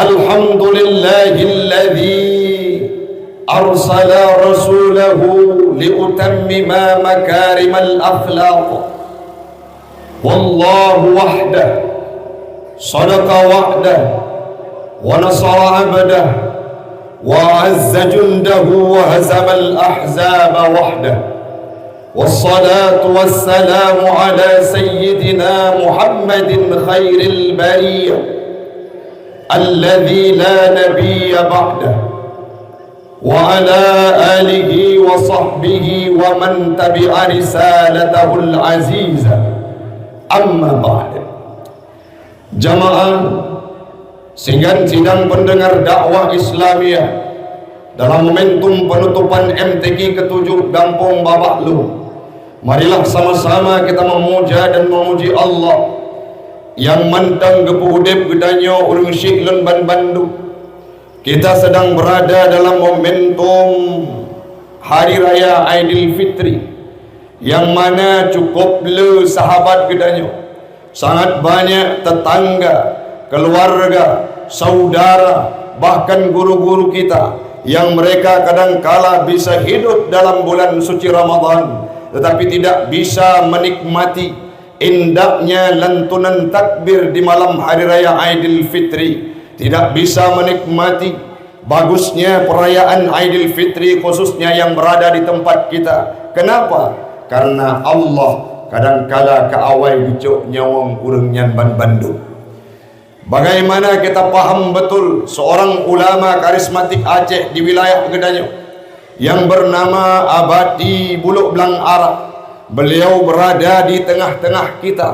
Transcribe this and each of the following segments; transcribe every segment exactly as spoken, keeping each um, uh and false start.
الحمد لله الذي أرسل رسوله ليتمم مكارم الأخلاق. والله وحده صدق وعده ونصر عبده وأعز جنده وهزم الأحزاب وحده. والصلاة والسلام على سيدنا محمد خير البرية الذي لا نبي بعده وعلى آله وصحبه ومن تبع رسالته العزيزة. أما بعد. Jamaah, singan sidang pendengar dakwah Islamiyah, dalam momentum penutupan M T Q ketujuh Gampông Babah Lueng, marilah sama-sama kita memuja dan memuji Allah nyang mantong geupeuudeb geutanyoe ureuëng syiek lôn banbandum. Kita sedang berada dalam momentum Hari Raya Aidilfitri, nyang mana cukup le sahabat geutanyoe, sangat banyak tetangga, keluarga, saudara, bahkan guru-guru kita yang mereka kadangkala bisa hidup dalam bulan suci Ramadan, tetapi tidak bisa menikmati indahnya lantunan takbir di malam Hari Raya Aidilfitri, tidak bisa menikmati bagusnya perayaan Aidilfitri, khususnya yang berada di tempat kita. Kenapa? Karena Allah kadangkala ka awai geucok nyawöng ureuëng nyan banbandum. Bagaimana kita paham betul, seorang ulama karismatik Aceh di wilayah geutanyoe yang bernama Abati Buluk Blang Ara, beliau berada di tengah-tengah kita.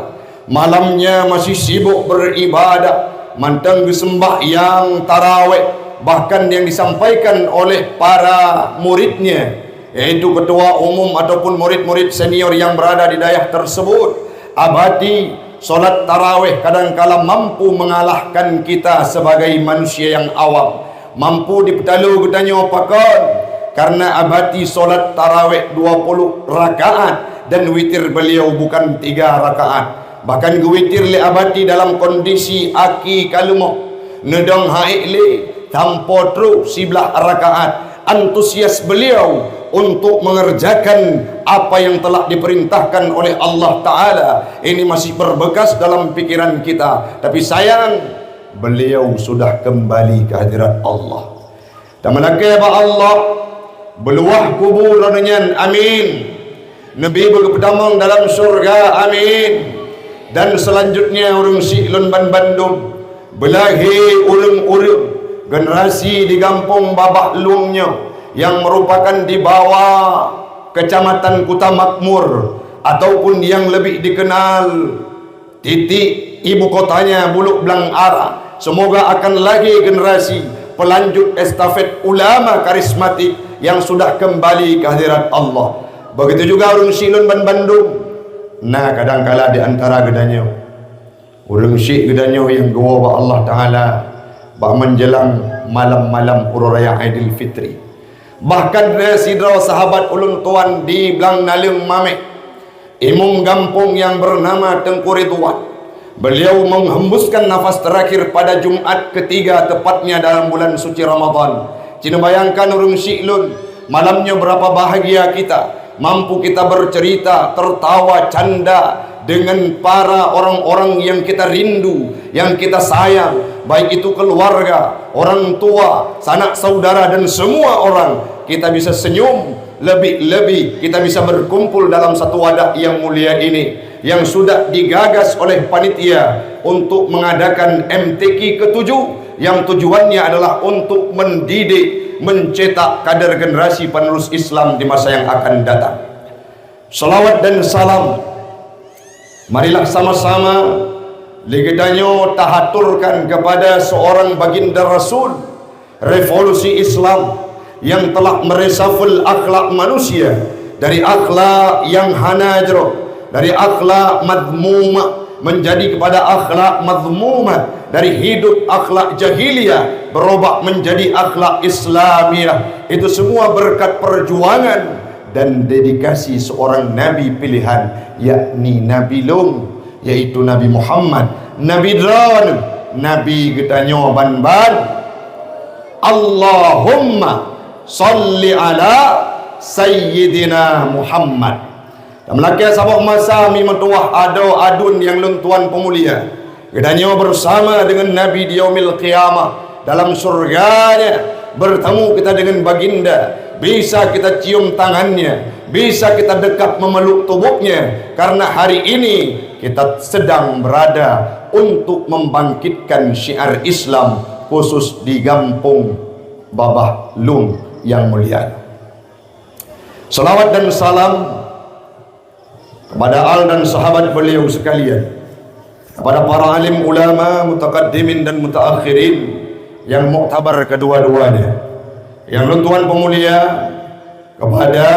Malamnya masih sibuk beribadah, mantong geuseumbahyang taraweh, bahkan yang disampaikan oleh para muridnya, yaitu ketua umum ataupun murid-murid senior yang berada di dayah tersebut. Abati, solat taraweh kadangkala mampu mengalahkan kita sebagai manusia yang awam. Mampu dipeutalo geutanyoe pakon, karena Abati solat taraweh dua puluh rakaat dan witir beliau bukan tiga rakaat. Bahkan geuwitir lé Abati dalam kondisi aki ka leumoh, neudong haék lé, sampoe trok siblaih rakaat. Antusias beliau untuk mengerjakan apa yang telah diperintahkan oleh Allah Ta'ala ini masih berbekas dalam pikiran kita. Tapi sayang, beliau sudah kembali ke hadirat Allah. Tameulakée bak Allah, beuluwah kubu droeneuh nyan, amin. Neubi beugeupeudamong dalam syurga, amin. Dan selanjutnya ureuëng syiek lôn banbandum, beulahé ureuëng-ureuëng generasi di Gampông Babah Lueng nyoe nyang merupakan di bawah Kecamatan Kuta Makmur ataupun yang lebih dikenal titik ibu kotanya Buluk Blang Ara. Semoga akan lahé generasi pelanjut estafet ulama karismatik yang sudah kembali ke hadirat Allah. Begitu juga ureuëng syiek lôn banbandum. Na kadangkala di antara geutanyoe, ureuëng syiek geutanyoe nyang geuwoe bak Allah Ta'ala bak menjelang malam-malam Uroe Raya Aidilfitri. Bahkan na sidroe sahabat ulôn tuan di Blang Naleueng Mameh, imum gampông yang bernama Teungku Ridwan. Beliau menghembuskan nafas terakhir pada Jumat ketiga, tepatnya dalam bulan suci Ramadan. Ci neubayangkan ureuëng syiek lôn, malam nyoe berapa bahagia kita, mampu kita bercerita, tertawa, canda dengan para orang-orang yang kita rindu, yang kita sayang, baik itu keluarga, orang tua, sanak saudara, dan semua orang. Kita bisa senyum, lebih-lebih kita bisa berkumpul dalam satu wadah yang mulia ini, yang sudah digagas oleh panitia untuk mengadakan M T Q ketujuh, yang tujuannya adalah untuk mendidik, mencetak kader generasi penerus Islam di masa yang akan datang. Salawat dan salam marilah sama-sama lé geutanyoe tahaturkan kepada seorang baginda Rasul, revolusi Islam yang telah meresafel akhlak manusia dari akhlak yang hana jroh, dari akhlak madhmumah menjadi kepada akhlak madhmumah, dari hidup akhlak jahiliyah berubah menjadi akhlak Islamiyah. Itu semua berkat perjuangan dan dedikasi seorang nabi pilihan, yakni Nabi lôn, yaitu Nabi Muhammad, Nabi droeneuh, Nabi geutanyoe ban-ban. Allahumma shalli ala Sayyidina Muhammad. Dan meulakée saboh masa mi meutuwah adoe aduen nyang lôn tuan peumulia. Geutanyoe bersama dengan Nabi di Yaumil Qiyamah dalam syurga-Nya. Bertemu kita dengan Baginda, bisa kita cium tangannya, bisa kita dekat memeluk tubuhnya, karena hari ini kita sedang berada untuk membangkitkan syiar Islam, khusus di Gampông Babah Lung yang mulia. Salawat dan salam kepada al dan sahabat beliau sekalian, kepada para alim ulama, mutaqaddimin dan mutaakhirin yang muktabar kedua-duanya, yang lôn tuan peumulia, kepada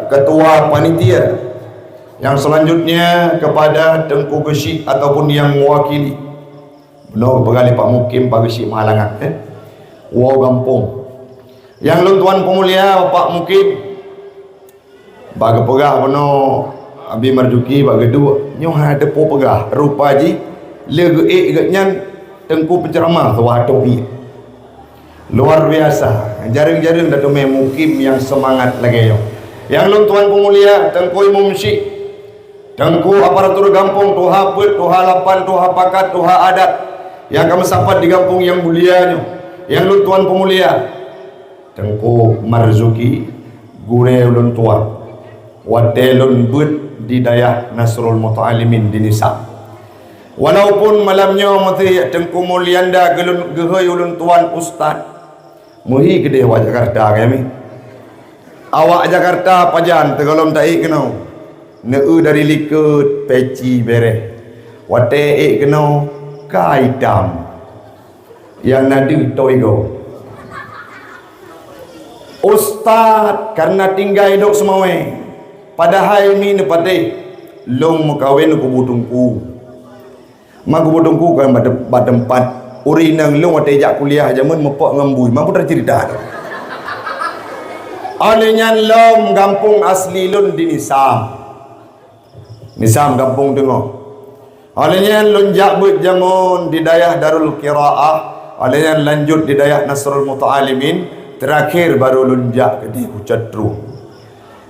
ketua panitia, yang selanjutnya kepada Teungku Geuchik ataupun yang mewakili. Bunoe peugah lé Pak Mukim, Pak Geuchik meuhalangan, eh? Woe gampông. Yang lôn tuan peumulia, Pak Mukim, bak geupeugah bunoe Abi Marzuki bak geuduek, nyoe hana teupeu peugah. Rupa jih lé geuék geuh nyan teungku peuceuramah suwah toh ié. Luar biasa. Jareueng-jareueng na teumé mukim nyang seumangat lagée nyoe. Nyang lôn tuan peumulia, Teungku Imum Syik, Teungku aparatur gampông, tuha peuet, tuha lapan, tuha pakat, tuha adat, nyang ka meusapat di gampông nyang mulia nyoe. Nyang lôn tuan peumulia, Teungku Marzuki, gurée ulôn tuan, watée lôn beuet di dayah Nasrul Muta'alimin di Nisam. Walaupun malam nyoe meuteujak Teungku Mulyanda geulon geuhôi ulôn tuan ustaz, meuhi keudeh wak Jakarta kami. Awak Jakarta pajan teugohlom taék keunoe, neueu dari likot peci bereh, watée ék keunoe ka itam. Nyang na deuh toigo. Ustaz, karena tinggai dok seumawé, padahai mi neupatéh lôn meukawen kubu teungku. Ma kubu teungku kan bak, bak teumpat ureuëng inong lôn watée jak kuliah jameun meupok ngon bui, mampu teuceurita tu. Oleh nyan lom gampông asli lôn di Nisam. Nisam gampông teungoh. Oleh nyan lôn jak beuet jameun di dayah Darul Qiraah, oleh nyan lanjut di dayah Nasrul Muta'alimin, teurakher baru lôn jak keudeh Kucot Trueng.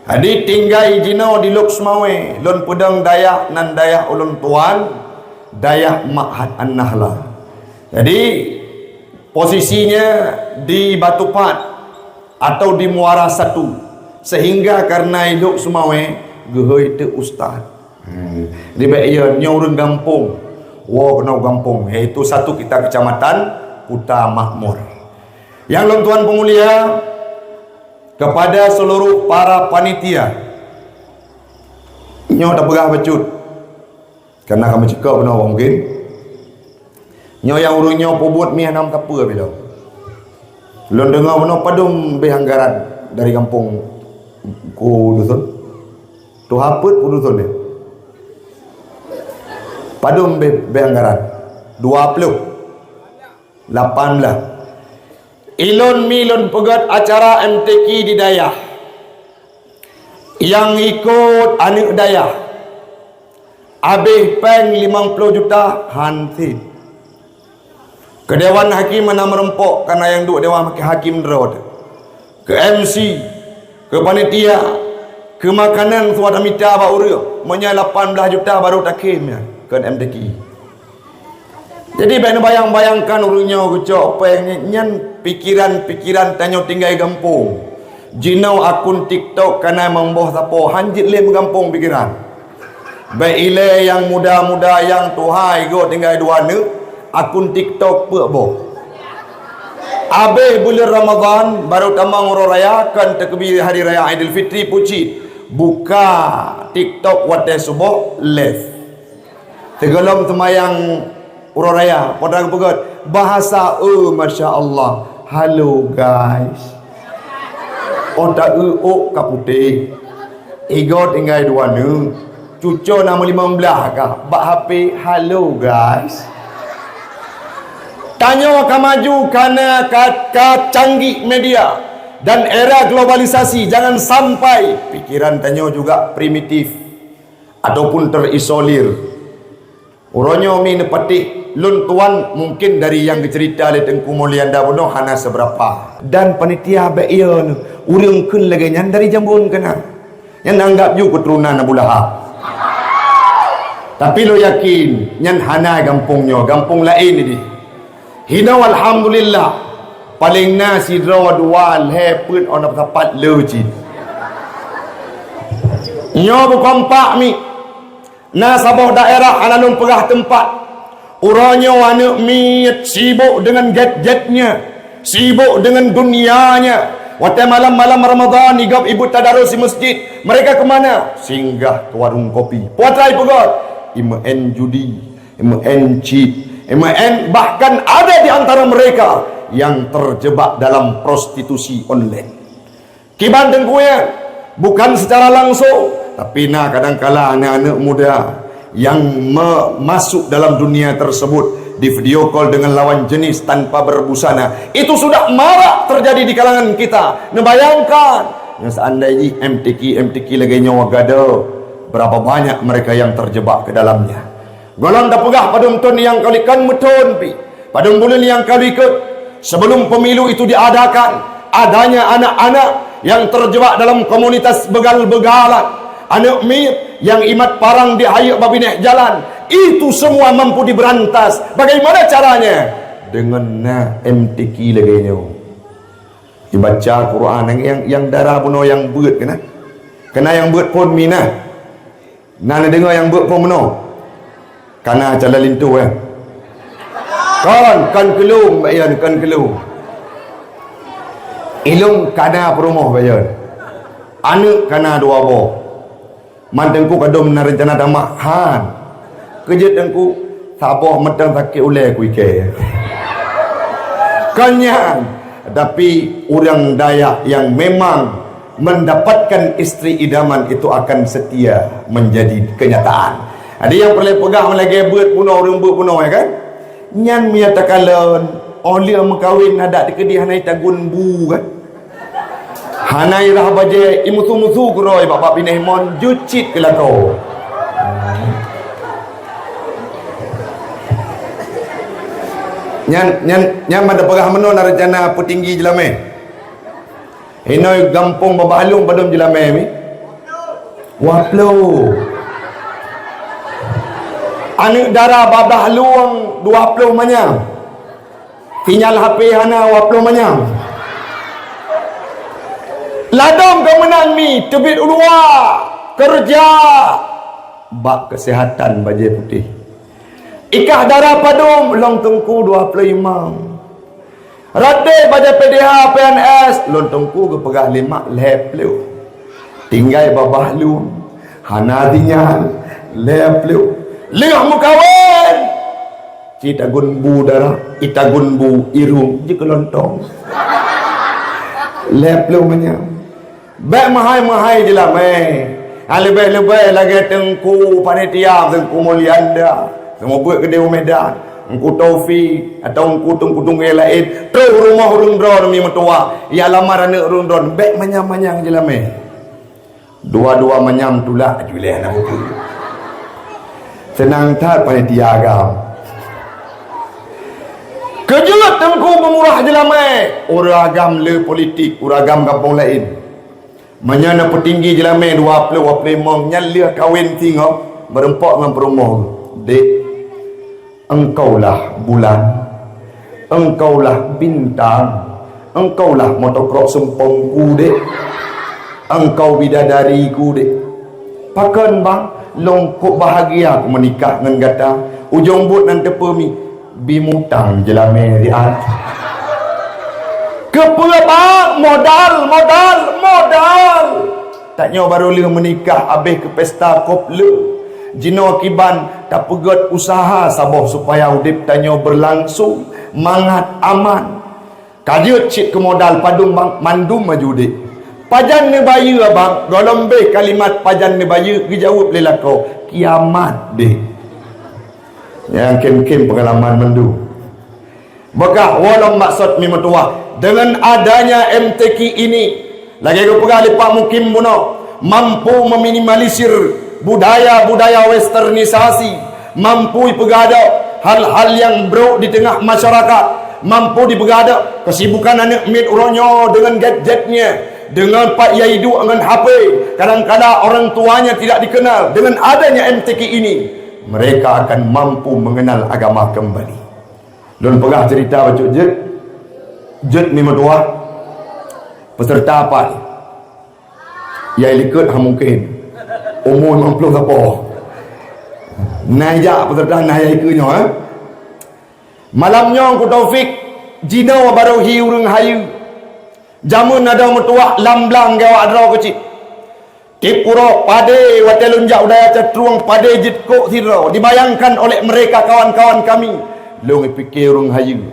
Jadi tinggai jinoe di Lhokseumawe, lôn peudong dayah nan dayah ulôn tuan, dayah Ma'had An-Nakhlah. Jadi posisinya di Batupat atau di Muara Satu, sehingga karena i Lhokseumawe geuhôi teuk ustaz. Hmm. Jadi bék iya nyoe ureuëng gampông, woe keunoe gampông, yaitu satu kita kecamatan Kuta Makmur. Nyang lôn tuan peumulia, kepada seluruh para panitia, nyoe tapeugah bacut, karena ka meucukôp bunoe mungkin. Nyoe nyang ureuëng nyoe peubuet mi hana meukapeue bilom. Lôn deungoe bunoe padum béh anggaran dari gampông ku dusun. Tuha peuet ku dusun nyoe. Padum béh, béh anggaran? Dua ploh. Lapan blah. Ilôn mi lôn peugét acara M T Q di dayah. Nyang ikot aneuëk dayah. Abéh péng limong ploh juta han sép. Keu dewan hakim hana meurumpok, kana nyang duek dewan hakim droe. Keu M C, keu panitia, keu makanan suah tamita bak ureuëng, meunyoe lapan blah juta baru takhém nyan keu M T Q. Jadi bék neubayang-bayangkan ureuëng nyoe geucok péng nyan, pikiran-pikiran tanyoe tinggai gampông. Jinoe akun TikTok kana mamboh sapo, han jeuet lé meugampông pikiran. Bék ilée nyang muda-muda nyang tuha igoe tinggai dua neuk, akun TikTok peuet boh. Abéh buleuen Ramadhan baru tamong uroe raya, kon teukeubiri hari raya Aidilfitri pucit. Buka TikTok watée suboh live. Teugohlom teumayang uroe raya, padang peugét bahasa, "Oh, masya Allah. Halo, guys." Oh, ta eu ôk ka putéh. Igoe tinggai dua neuk. Cucoe na meulimong blah kah bak H P, "Halo, guys." Tanyoe ka maju kana ka, ka canggih media dan era globalisasi, jangan sampai pikiran tanyoe juga primitif ataupun terisolir. Uroe nyoe mi neupatéh Lôn tuan mungkin dari nyang geuceurita lé Teungku Mulyanda bunoe hana seubeurapa. Dan panitia bék yo, ureuëng kheun lagée nyan dari Jambon keunan. Nyan anggab ju keuturonan Abu Lahab. Tapi lôn yakin, nyan hana gampông nyoe, gampông laén idéh. Hinoe alhamdulillah, paleng na sidroe dua lhée peuet ôn sapat le cit. Nyoe bukon pak mi. Na saboh daerah hana lôn peugah teumpat. Uroe nyoe aneuëk miet sibuk deungon gadgetnya, sibuk deungon dunianya. Watée malam-malam Ramadhan, igob ibu tadarus di masjid, mereka ke mana? Singgah ke warung kopi. Puatra ipeugöt, imeu'en judi, imeu'en chip, imeu'en, bahkan ada di antara mereka yang terjebak dalam prostitusi online. Kiban teungku ya, bukan secara langsung, tapi na kadangkala aneuëk-aneuëk muda yang me-, masuk dalam dunia tersebut di video call dengan lawan jenis tanpa berbusana. Itu sudah marak terjadi di kalangan kita. Neubayangkan, nyang seandai jih M T Q, M T Q lagée nyoe gada, berapa banyak mereka yang terjebak ke dalamnya. Gohlom tapeugah padum thon nyang ka likot meuthon pih, padum buleuen nyang ka likot, sebelum pemilu itu diadakan, adanya anak-anak yang terjebak dalam komunitas begal-begalan, aneuëk miet nyang imat parang dihayeuek bak binéh jalan, itu semua mampu diberantas. Bagaimana caranya? Dengan na M T Q lagée nyoe. Dibaca Quran nyang, nyang, nyang dara bunoe nyang beuet keunan. Keunan nyang beuet phon mi na. Na neudeungoe nyang beuet phon meunoe? Kana calon linto, eh. Kon, kon keu lôn, Mbak Yan, kon keu lôn. Ilôn kana peurumoh, Mbak Yan. Aneuëk kana dua boh. Man teungku kadom na reuncana tamat, han. Keujeuet teungku, saboh meuteung sakét ulée kuikée. Kon nyan, tapi ureuëng Dayak yang memang mendapatkan istri idaman itu akan setia menjadi kenyataan. Jadi nyang peureulée peugah meulagée beuet bunoe, ureuëng beuet bunoe, ya kan? Nyan meunyo takalon, óh lheueh meukawen adat dikeudeh hana itagun bu kan? Hana irah bajée, imusu-musu keudroe bak-bak binéh mon jeuet cit keu lakoe. Nyan, nyan, nyan ban tapeugah meunoe na reuncana peutinggi jeulamé. Inoe gampông Babah Lueng padum jeulamé mi? Dua ploh. Aneuëk dara Babah Lueng dua ploh manyam. Sinyal H P hana, dua ploh manyam. Ladôm keu meunan mi teubiet u luwa, keureuja bak keuseuhatan bajée putéh. Ikah dara padum lôn teungku dua ploh limong. Ratéb bajée P D H P N S lôn teungku geupeugah lé mak lhée ploh. Tinggai Babah Lueng, hana sinyal, lhée ploh. Lheueh meukawen, ci tagun bu dara, itagun bu irong jikeulontong. Lhée ploh manyam. Bék meuhai-meuhai jeulamé. Nyang leubeh-leubeh lagée teungku panitia, teungku Mulyanda, seumeubeuet keudeh u Medan, Teungku Taufik, atau teungku-teungku laén, troh rumoh ureuëng droe mi meutuwah, ya lamar aneuëk ureuëng droe, bék manyam-manyam jeulamé. Dua-dua manyam tulak aju lé aneuk muda. Seunang that panitia agam. Keujeuet teungku meumurah jeulamé, ureuëng agam le politik, ureuëng agam gampông laén. Meunyoe na peutinggi jeulamé dua ploh, dua ploh limong, nyan lheueh kawen singoh, meureumpok ngon peurumoh. Dek, engkaulah bulan, engkaulah bintang, engkaulah motokrok seumpong ku, Dek. Engkau bidadari ku, Dek. Pakon, Bang, lôn kok bahagia ku meunikah ngon gata. Ujong buet nan teupeue mi, bimutang jeulamé riat. Keupeue, Bang? Modal, modal, modal. Tanyoe barô lheueh meunikah, habéh keu pesta kop le. Jinoe kiban tapeugét usaha saboh supaya udeb tanyoe beurlangsong, mangat, aman. Ka jeuet cit keu modal padum, Bang, mandum maju udeb. Pajan neubayeue, Bang? Gohlom béh kalimat pajan neubayeue geujaweueb lé lakoe, kiamat, Dek. Nyang kém-kém peungalaman mandum. Beukah woe lom maksud mi meutuwah, dengan adanya M T Q ini, lagée geupeugah lé Pak Mukim bunoe, mampu meminimalisir budaya-budaya westernisasi, mampu ipeugah Hal-hal nyang brok di teungoh masyarakat mampu jipeugah keusibukan aneuk miet uroe nyoe deungon gadget nyan, deungon pat nyang iduek ngon H P. Kadang-kadang orang tuanya tidak dikenal. Dengan adanya M T Q ini, mereka akan mampu mengenal agama kembali. Lôn peugah cerita bacut jeuet, jeuet mi meutuwah, peserta pat. Nyang likot hana mungken. Umu limong ploh sapo. Na jak peserta na nyang likot nyoe, eh. Malam nyoe Teungku Taufik jinoe barô hi ureuëng hayeue. Jameun adoe meutuwah lam blang geuh awak droe keuchik. Tieb uroe padé watée lôn jak u dayah Catrueng padé jeuet kok sidroe dibayangkan oleh mereka kawan-kawan kami. Lôn pike ureuëng hayeue.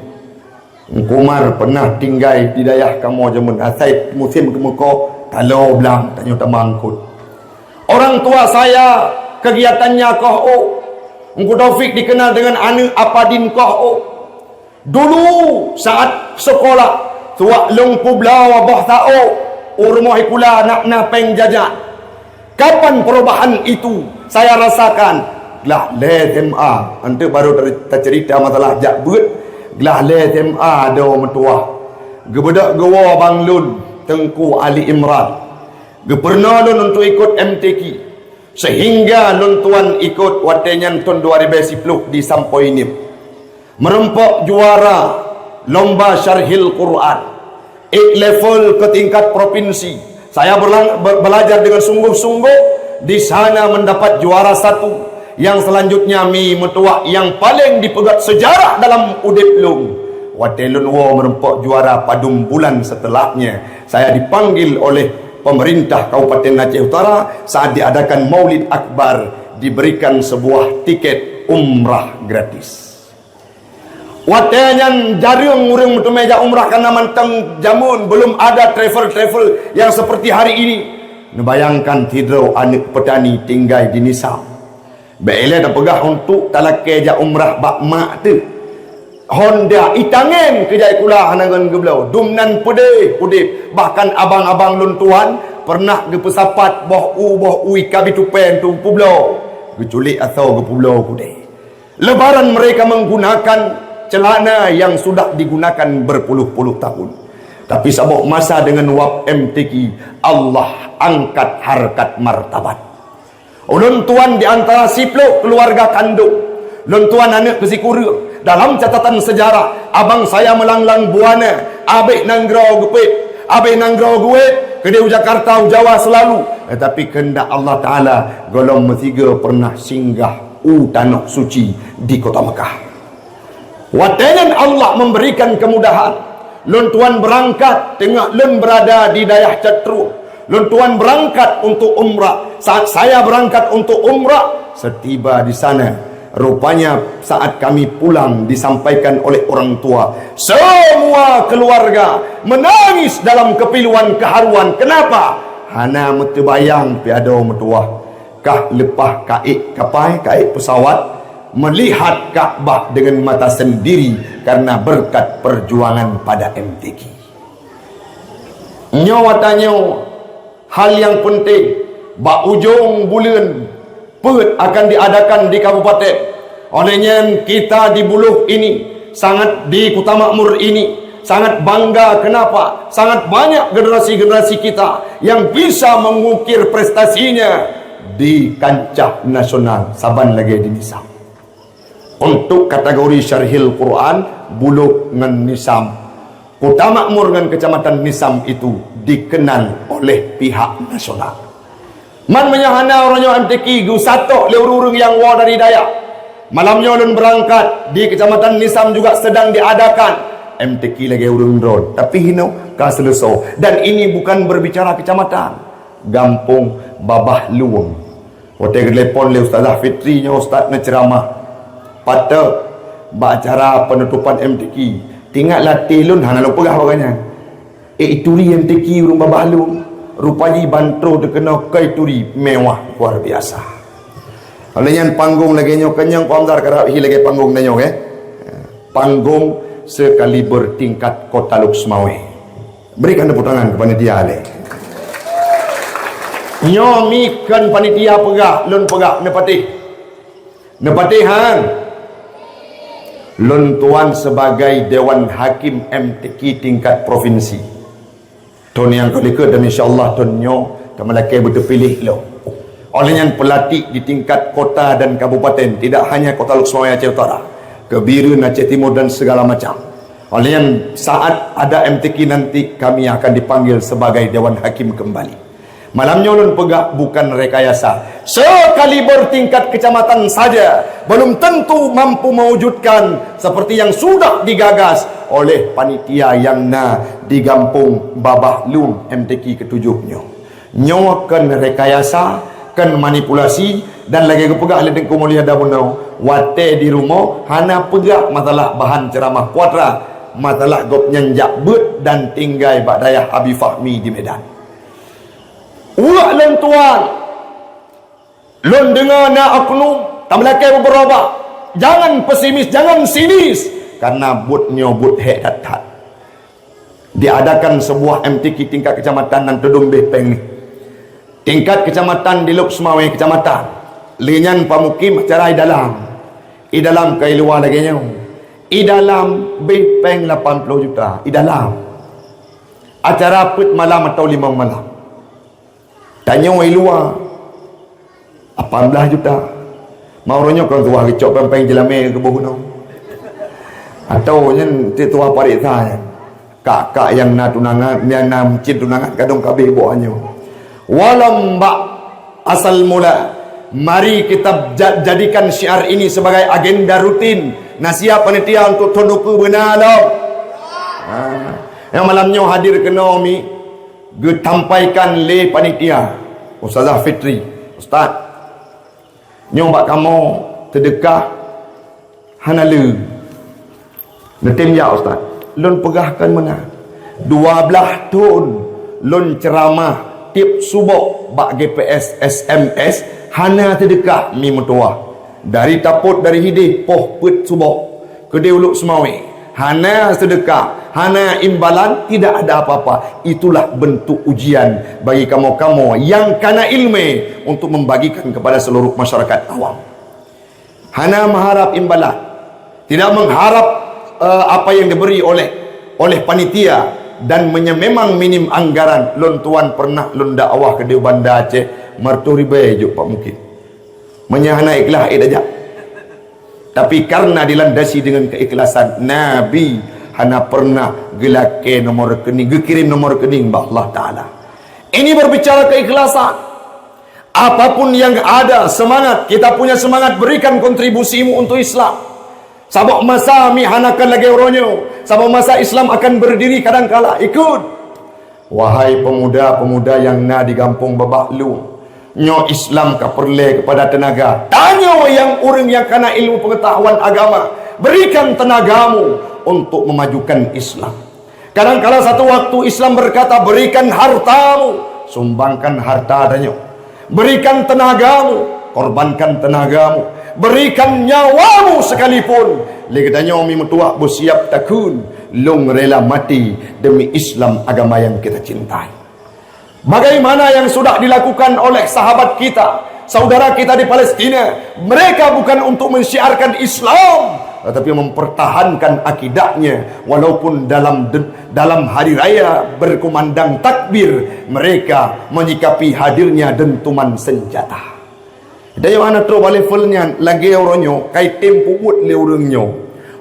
Teungku Umar pernah tinggai di dayah kamoe jameun asai musim keumeukoh, talo blang tanyoe tamangkot. Orang tua saya kegiatannya koh ôk. Teungku Taufik dikenal dengan aneuk Apadin koh ôk. Dulu saat sekolah, suwak lôn peubloe boh saôk u rumoh sikula nak na péng jajan. Kapan perubahan itu saya rasakan? Glah lhée S M A, anteuk barô ta-, taceurita masalah jak beuet. Glah lhée S M A adoe meutuwah, geubeudôh geuwoe abang lôn, Teungku Ali Imran. Geupeurunoe lôn untuk ikot M T Q, sehingga lôn tuan ikot watée nyan thon dua ribée siploh di Sampoe Inip. Meurumpok juara lomba syarhil Quran, ék level ke tingkat provinsi. Saya berlang-, ber-, belajar dengan sungguh-sungguh, di sana mendapat juara satu. Yang selanjutnya mi meutuwah nyang paleng dipeugét sejarah dalam udeb lôn. Watée lôn woe meurumpok juara padum bulan setelahnya, saya dipanggil oleh pemerintah Kabupaten Aceh Utara saat diadakan Maulid Akbar, diberikan sebuah tiket umrah gratis. Watée nyan jareueng ureuëng meuteumé jak umrah karena mantong jameun belum ada travel-travel yang seperti hari ini. Neubayangkan sidroe aneuk peutani tinggai di Nisam. Bék ilée tapeugah untuk talakée jak umrah bak mak teuh. Honda itangen keu jai kula hana ngon geubloe. Dum nan peudeh udeb. Bahkan abang-abang lôn tuan pernah geupeusapat boh u boh ui ka bitupée untuk geupubloe. Geuculik asoe geupubloe keudeh. Lebaran mereka menggunakan celana yang sudah digunakan berpuluh-puluh tahun. Tapi saboh masa dengan wab M T Q, Allah angkat harkat martabat. Ulôn tuan di antara siploh keluarga kandong. Lôn tuan aneuk keusikureueng. Dalam catatan sejarah, abang saya meulanglang buana, abeh nanggroe geupet, abeh nanggroe geuwet, keudeh u Jakarta, u Jawa seulalu. Tetapi keuheundak Allah Taala, gohlom meusigoe pernah singgah u Tanoh Suci di Kota Mekah. Watée nyan Allah memberikan kemudahan. Lôn tuan beurangkat teungoh lôn beurada di dayah Catrueng. Lôn tuan beurangkat untuk umrah. Saat saya berangkat untuk umrah, setiba di sana, rupanya saat kami pulang disampaikan oleh orang tua, semua keluarga menangis dalam kepiluan keharuan. Kenapa? Hana meuteubayang pi adoe meutuwah. Kah leupah kaék kapai, kaék pesawat, melihat Ka'bah dengan mata sendiri karena berkat perjuangan pada M T Q. Nyoe ata nyoe hal nyang peunteng, bak ujong buleuen peuet akan diadakan di kabupaten. Oleh nyan kita di Buloh ini sangat, di Kuta Makmur ini sangat bangga. Kenapa? Sangat banyak generasi-generasi kita yang bisa mengukir prestasinya di kancah nasional saban lagée di Nisam. Untuk kategori syarhil Quran, Buloh ngon Nisam, Kuta Makmur ngon Kecamatan Nisam itu dikenal oleh pihak nasional. Man meunyoe hana uroe nyoe M T Q geusatok lé ureuëng-ureuëng nyang woe dari dayah. Malam nyoe lôn beurangkat di Kecamatan Nisam juga sedang diadakan M T Q lagée ureuëng droe, tapi hinoe ka seuleusoe. Dan ini bukan berbicara kecamatan, gampông Babah Lueng. Watée geutelepon lé Ustazah Fitri nyoe ustaz neuceuramah, patot bak acara penutupan M T Q. Tingat latée lôn hana lôn peugah bak gobnyan. Ék turi M T Q ureuëng Babah Lueng, rupa jih ban troh teukeunoe keu turi mewah luar biasa. Oleh nyan panggong lagée nyoe kenyang Pak Hamzah karab hi lagée panggong tanyoe, eh. Panggong sekaliber tingkat Kota Lhokseumawe. Berikan tepuk tangan keu panitia lé. Nyoe mi kon panitia peugah, lôn peugah neupatéh. Neupatéh han. Lôn tuan sebagai Dewan Hakim M T Q tingkat provinsi. Thon nyang ka likot dan insya Allah thon nyoe ka meulakée beuteupiléh lom. Oleh nyan peulatik di tingkat kota dan kabupaten, tidak hanya Kota Lhokseumawe Aceh Utara, Kebireuen Aceh Timur dan segala macam. Oleh nyan saat ada M T Q nanti kami akan dipanggil sebagai Dewan Hakim kembali. Malam nyoe lôn peugah bukan rekayasa. Sekaliber tingkat kecamatan saja belum tentu mampu mewujudkan seperti yang sudah digagas oleh panitia yang na di Gampông Babah Lueng M T Q ketujuh nyoe. Nyoe kon rekayasa, kon manipulasi dan lagée geupeugah lé Teungku Mulia Dabunoe, watée di rumoh hana peugah masalah bahan ceramah putra, masalah gobnyan jak beuet dan tinggai bak dayah Abi Fahmi di Medan. Uroe lôn tuan, lôn deungoe na oknum tameulakée beubeurubah. Jangan pesimis, jangan sinis, karena buet nyoe buet hék that-that. Diadakan sebuah M T Q tingkat kecamatan dan tudum beh péng ni. Tingkat kecamatan di Lhokseumawe kecamatan. Lé nyan pamukim acara i dalam. I dalam ka i luwa lagée nyoe. I dalam beh péng lapan ploh juta. I dalam. Acara peuet malam atau limong malam. Tanyoe i luwa, lapan belas juta. Mauroe nyoe kon tuha geucok péng-péng jeulamé geuboh nyoe. Atau nyan ti tuha paréksa nyan. Kak-kak nyang na tunangan, nyang na meucin tunangan kadang ka abéh boh nyoe. Walom bak asal mula, mari kita ja-, jadikan syiar ini sebagai agenda rutin. Na siap panitia untuk thon ukeue beuna lom. Ha. Nyang malam nyoe hadir keunoe mi geutampaikan lé panitia, Ustazah Fitri, "Ustaz, nyoe bak kamoe seudeukah hana le." "Neutem jak, Ustaz." "Lôn peugah kon meunan. Dua blaih thon lôn ceuramah tieb suboh bak G P S S M S, hana seudeukah mi meutuwah. Dari tapot dari hideh poh peuet suboh." Keudeh u Lhokseumawe, hana seudeukah, hana imbalan, tidak ada apa-apa. Itulah bentuk ujian bagi kamoe-kamoe nyang kana ileumé untuk membagikan kepada seluruh masyarakat awam. Hana meuharap imbalan, tidak mengharap, eh, apa yang diberi oleh, oleh panitia, dan menya-, memang minim anggaran. Lôn tuan pernah lôn dakwah keudeh Banda Aceh, meureutoh ribée jok Pak Mukit. Meunyoe hana ikhlaih, ék tajak. Tapi karena dilandasi dengan keikhlasan, Nabi hana pernah geulakée nomor rekening, geukirém nomor rekening bak Allah Taala. Ini berbicara keikhlasan. Apapun yang ada, semangat, kita punya semangat, berikan kontribusimu untuk Islam. Saboh masa mi hana akan lagée uroe nyoe. Saboh masa Islam akan berdiri kadangkala. Ikut. Wahai pemuda-pemuda nyang na di Gampông Babah Lueng, nyoe Islam ka peureulée keupada teunaga. Tanyoe nyang ureuëng nyang kana ilmu pengetahuan agama, berikan tenagamu untuk memajukan Islam. Kadangkala satu waktu Islam berkata, "Berikan hartamu, sumbangkan harta tanyoe." Berikan tenagamu, korbankan tenagamu, berikan nyawamu sekalipun. Lé geutanyoe mi meutuwah beusiap takheun, lôn rela mati demi Islam agama yang kita cintai. Bagaimana yang sudah dilakukan oleh sahabat kita, saudara kita di Palestina? Mereka bukan untuk mensyiarkan Islam, tetapi mempertahankan akidahnya, walaupun dalam de-, dalam hari raya berkumandang takbir, mereka menyikapi hadirnya dentuman senjata. Dan nyang hana trok bak level nyan, lagée uroe nyoe, kai tem peubuet lé ureuëng nyoe.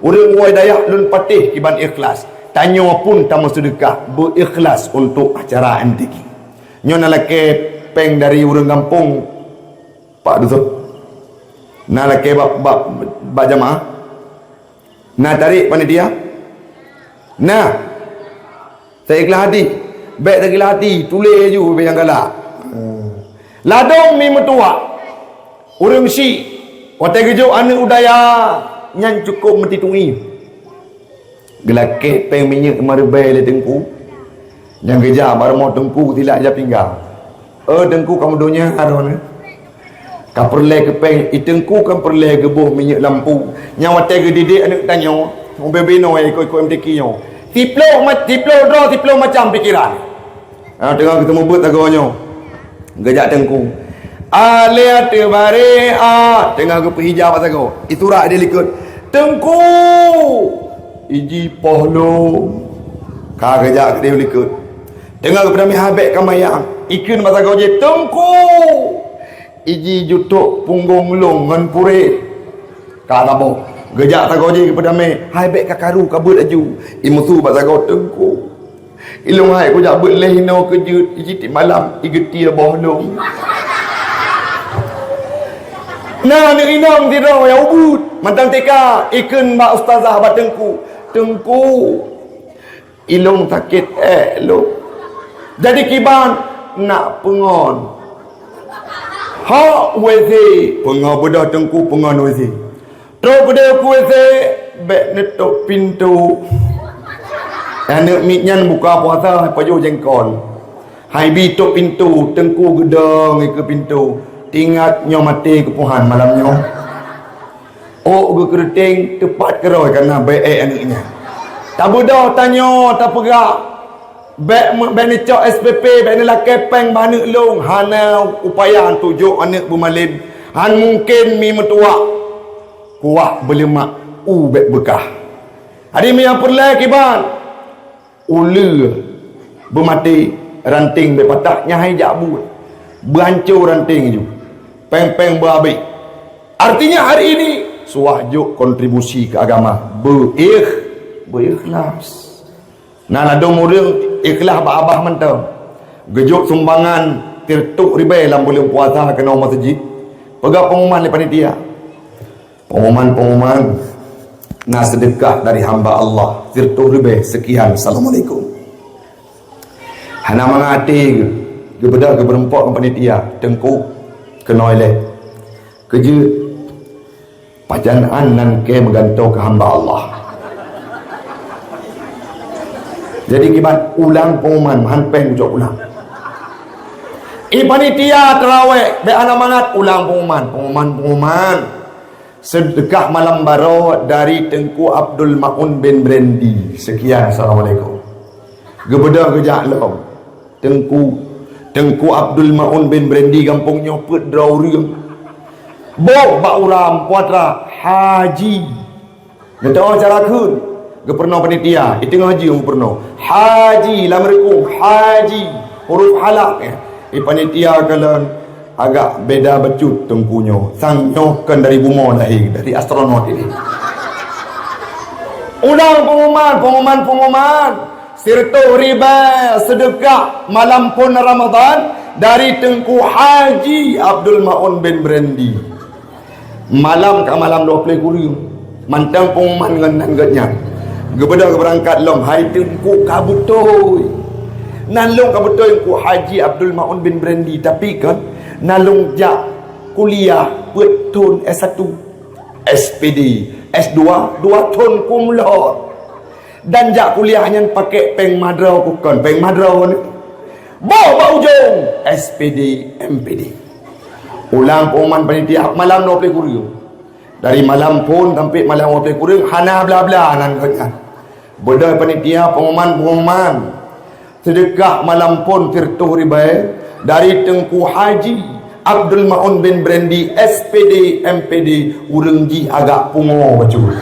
Ureuëng woe dayah lôn patéh kiban ikhlas. Tanyoe pun tameuseudeukah beu ikhlas untuk acara M T Q. Nyoe na lakée péng dari ureuëng gampông, Pak Dusoe. Na lakée bak, bak, bak jamaah. Na tarék panitia? Na. Seuikhlas hati. Bék seuikhlas hati, tuléh ju bék nyang galak. Ladôm mi meutuwah. Ureuëng syiek, watée geujok aneuëk u dayah, nyan cukôp meutitui. Geulakée péng minyeuk meuribée lé teungku. Nyang geujak bak rumoh teungku, silak ija pinggang. "Eh, teungku, kamoe donya aroh nyoe. Ka peureulée keu péng, i teungku ka peureulée geuboh minyeuk lampu." Nyang watée geudidek aneuëk tanyoe, ubé binoe ikot-ikot M T Q nyoe. Siploh ma-, siploh droe, siploh macam pikeran. Ha, teungoh geuteumeubeuet sagoe nyoe. Geujak teungku. "Ah, lé ateueh baré, ah," teungoh geupeuhija bak sagoe. Iturak di likot. "Teungku!" Iji poh lom. Ka geujak keudeh u likot. Teungoh geupeudamé, "Hai, bèk ka mayang." Ikheun bak sagoe jih, "Teungku!" Iji jutok punggong lôn ngon puréh. Ka saboh. Geujak sagoe jih geupeudamé, "Hai, bèk ka karu, ka beuet laju." Imusu bak sagoe, "Teungku, ilôn hai kujak beuet lé inoe keu jeuet, iji tiep malam igeutie boh lôn." Na aneuk inong sidroe nyang ubit, mantong tika, ikheun bak ustazah, bak teungku, "Teungku, ilôn sakét ék lôn. Jadi kiban nak peungon." "Hok W C." Peungon beudôh teungku, peungon W C. Trok keudeh u W C, bèk neutôp pintoe. Aneuk miet nyan buka puasa, pajoh jengkol. Hai bi tôp pintoe, teungku geudong ikeue pintoe. Teuingat nyoe maté keupuhan malam nyoe. Ôk geukeureuténg teupat keurôi kareuna bèk ék aneuk nyan. Tabeudôh tanyoe tapeugah, "Bèk meu-, bèk neucok S P P, bèk neulakèe péng bak aneuk lôn." Hana upaya tujok aneuk beumalém. Han mungken mi meutuwah. Kuah beuleumak u bèk beukah. Adi miyueb peureulèe kiban. Uleue beumaté, ranting bèk patah, nyan hai jak buet. Beuhanco ranting ju. Péng-péng beuhabéh. Artinya hari ini, suah jok kontribusi keu agama. Beuikh-, beuikhlas. Na ladôm ureueng ikhlas bak abah mantong. Geujok sumbangan sireutoh ribèe lam buleuen puasa keunoe meuseujid. Peugah pengumuman lé panitia. Pengumuman-pengumuman, na seudeukah dari hamba Allah, sireutoh ribèe seukian, assalamualaikum. Hana mangat até geuh, geubeudôh geumeureumpok ngon panitia, "Teungku, keunoe ilèe. Keu jeuet, pajan án nan kèe meugantoe keu hamba Allah." Jadi kiban ulang pengumuman, han péng kujok ulang. I panitia teurawèh, bèk hana mangat, ulang pengumuman, pengumuman, pengumuman. Seudeukah malam baroe dari Teungku Abdul Maun bin Brandy. Seukian, assalamualaikum. Geubeudôh geujak lom. Teungku, Teungku Abdul Maun bin Brandy gampông nyoe peuet droe ureueng. Boh bak uram puatra Haji. Neuteu'oh cara kheun. Geupeurunoe panitia, i teungoh jeuem geupeurunoe. Haji, lam reukong, Haji. Huruf halak, eh. I panitia kalon agak beda bacut teungku nyoe. Sang nyoe kon dari bumoe lahé, dari astronot ini. Ulang pengumuman, pengumuman, pengumuman. Sireutoh ribèe seudeukah malam phôn Ramadhan dari Teungku Haji Abdul Maun bin Brandy. Malam ka malam dua ploh kureueng. Mantong pengumuman ngon nan geuh nyan. Geubeudôh geubeurangkat lom, hai Teungku ka beutôi. Nan lôn ka beutôi Teungku Haji Abdul Maun bin Brandy, tapi kan nan lôn jak kuliah peuet thôn S satu, S P D, S dua, dua thôn cum laude. Dan jak kuliah nyan pakèk péng madroe, kon péng madroe nyoe. Boh bak ujong S P D, M P D. Ulang pengumuman panitia malam dua ploh kureueng. Dari malam phôn sampai malam dua ploh kureueng hana bla-bla nan geuh nyan. Beudôh panitia pengumuman-pengumuman. Seudeukah malam phôn sireutoh ribèe dari Teungku Haji Abdul Maun bin Brandy, S P D, M P D, ureueng jih agak pungo bacut.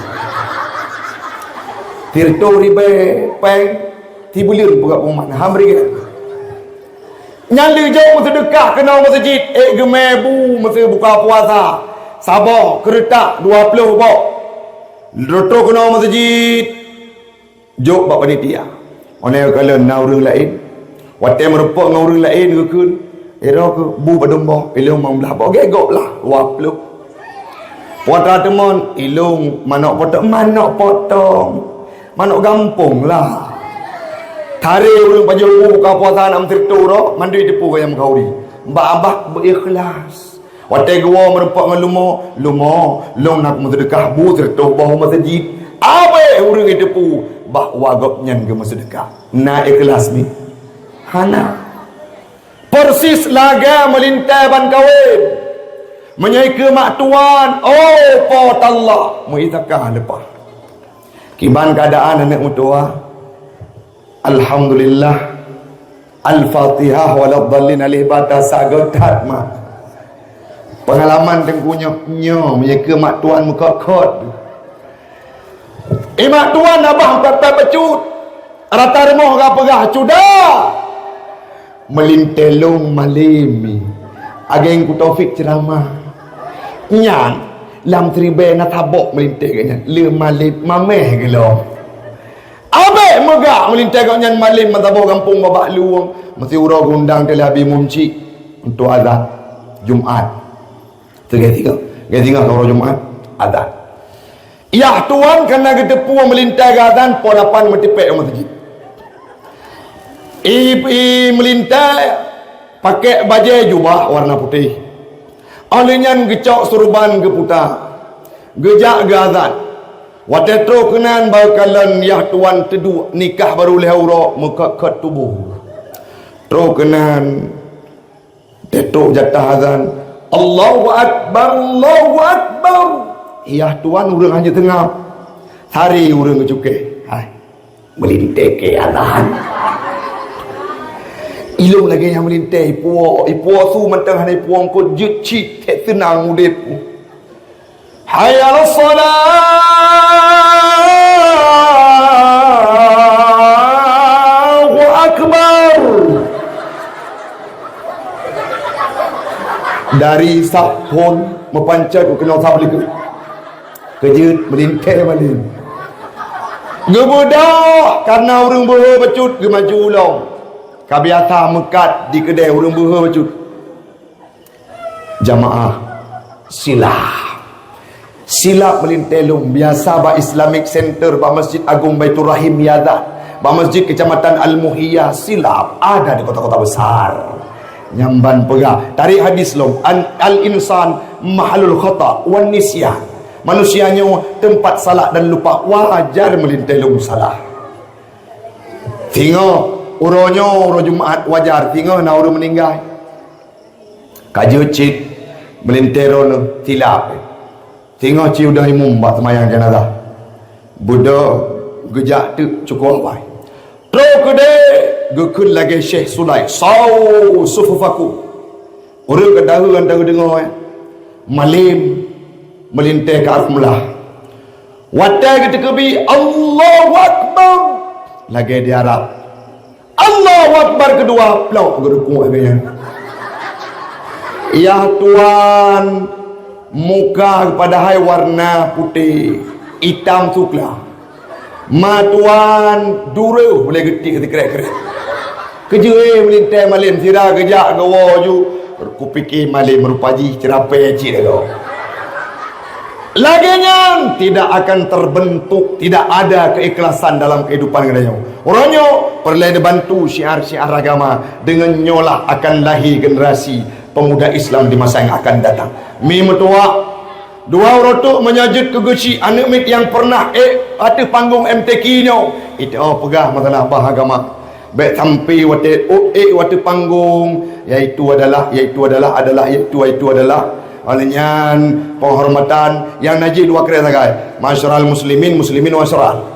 Sireutoh ribèe péng sibuleuen peugah pengumuman, han meurigèe. Nyan lheueh jok meuseudeukah keunoe meuseujid, ék geumè bu meuseu buka puasa. Saboh, keureutak, dua ploh boh. Trôh-trôh keunoe meuseujid. Jok bak panitia. Óh lheueh kalon na ureueng laén. Watèe meurumpok ngon ureueng laén geukheun, "Droe keuh bu padum boh?" "Ilôn limong blah boh." "Gèt gob lah, dua ploh." Putra teumon, "Ilôn manok potong." "Manok potong? Manok gampông lah." Taré ureueng pajoh bu buka puasa na meusireutoh droe, mandum teupeu gaya meukauri. Bak abah beu ikhlas. Watèe geuwoe meurumpok ngon leumo, "Leumo, lôn na meuseudeukah bu sireutoh boh meuseujid." Abéh ureueng jiteupeu bahwa gobnyan geumeuseudeukah. Na ikhlas nyan? Hana. Persis lagèe meulintèe ban kawén. Meunyoe keu mak tuan, oh, po tallah, meuisaka leupah. Kiban keuadaan aneuk meutuwah? Alhamdulillah. Al-Fatihah waladhdallin alif ba ta sagoe that mak. Peungalaman teungku nyoe, nyoe meunyoe keu mak tuan meukot-kot. Imak tuan abah empat-empat bacut. Rata rumoh ka peugah cuda. Meulintée lôn malém. Ageng ku Taufik ceramah. Nyan lam siribée na sabok meulintée geuh nyan. Le malém mameh geulom. Abéh meugah meulintée geuh nyan malém meusaboh gampông babah luwong. Meusiuroe geundang teulah bi mumcik untuk azan Jumat. Teuga singoh, teuga singoh uroe Jumat, azan. Yah tuan kana geuteupeue meulintée geuh azan poh lapan meutipék u meuseujid. I, i meulintée pakék bajée jubah warna putéh. Óh lheueh nyan geucok surban geuputa. Geujak geuh azan. Watée troh keunan baru kalon yah tuan teuduek nikah baru lhée uroe meukot-kot tuboh. Troh keunan Teutôk jatah azan, "Allahu Akbar, Allahu Akbar." Yah tuan ureuëng hana teungab. Sari ureuëng geucukée. Hai, meulintée keu azan. Ilong lagée nyang meulintée, ipuwoe, ipuwoe su mantong hana ipuwoe eungkôt jeuet cit, hék seunang udeb. Hayya 'alas shalah, Allahu Akbar. Dari sab phon meupancet u keunoe sab likot. Keujeuet meulintée malém. Geubeudôh kareuna ureuëng beuhe bacut geumaju lom. Ka biasa meukat di keudée ureuëng beuhe bacut. Jamaah, silap. Silap meulintée lom biasa bak Islamic Center, bak Masjid Agung Baiturrahim Yazan, bak Masjid Kecamatan Al-Muhiyah, silap ada di kota-kota besar. Nyang ban peugah, tarék hadis lom, an-, al-insan mahalul khata wan nisyan. Manusia nyoe teumpat salah dan lupa, wajar meulintée lom salah. Singoh, uroe nyoe, uroe Jumat, wajar, singoh na ureuëng meuninggai. Ka jeuet cit meulintée droeneuh silap. Singoh cit udah imum bak seumayang janazah. Beudôh geujak teuk cukôp awai. Troh keudeh geukheun lagée Syekh Sulaiman, "Sawu sufufakum." Ureuëng ka daheueng-daheueng deungoe, eh. Malém meulintée ka areueh meulah. Watée geuteukeubit, "Allahu Akbar!" Lagée di Arab. Allahu Akbar keudua, plok geurukuk lagée nyan. Yah tuan, muka padahai warna putéh, itam sukla. Ma tuan, dureuh boleh geutik sikrek-krek. Keujeuet meulintée malém sira geujak geuwoe ju, kupike malém rupa jih ceurapée cit lagée. Lagée nyan tidak akan terbentuk, tidak ada keikhlasan dalam kehidupan geutanyoe. Uroe nyoe peureulée neubantu syiar-syiar agama, deungon nyoe lah akan lahé generasi pemuda Islam di masa yang akan datang. Mi meutuwah, dua uroe teuk meunyoe jeuet keu geuchik aneuk miet nyang pernah ék ateueh panggong M T Q nyoe, iteu'oh peugah masalah bah agama. Bék sampai watée, oh, ék watée panggong, yaitu adalah, yaitu adalah, adalah, yaitu, yaitu adalah. Oleh nyan, penghormatan nyang najih dua krék sagai. Masyaral muslimin, muslimin wasyaral.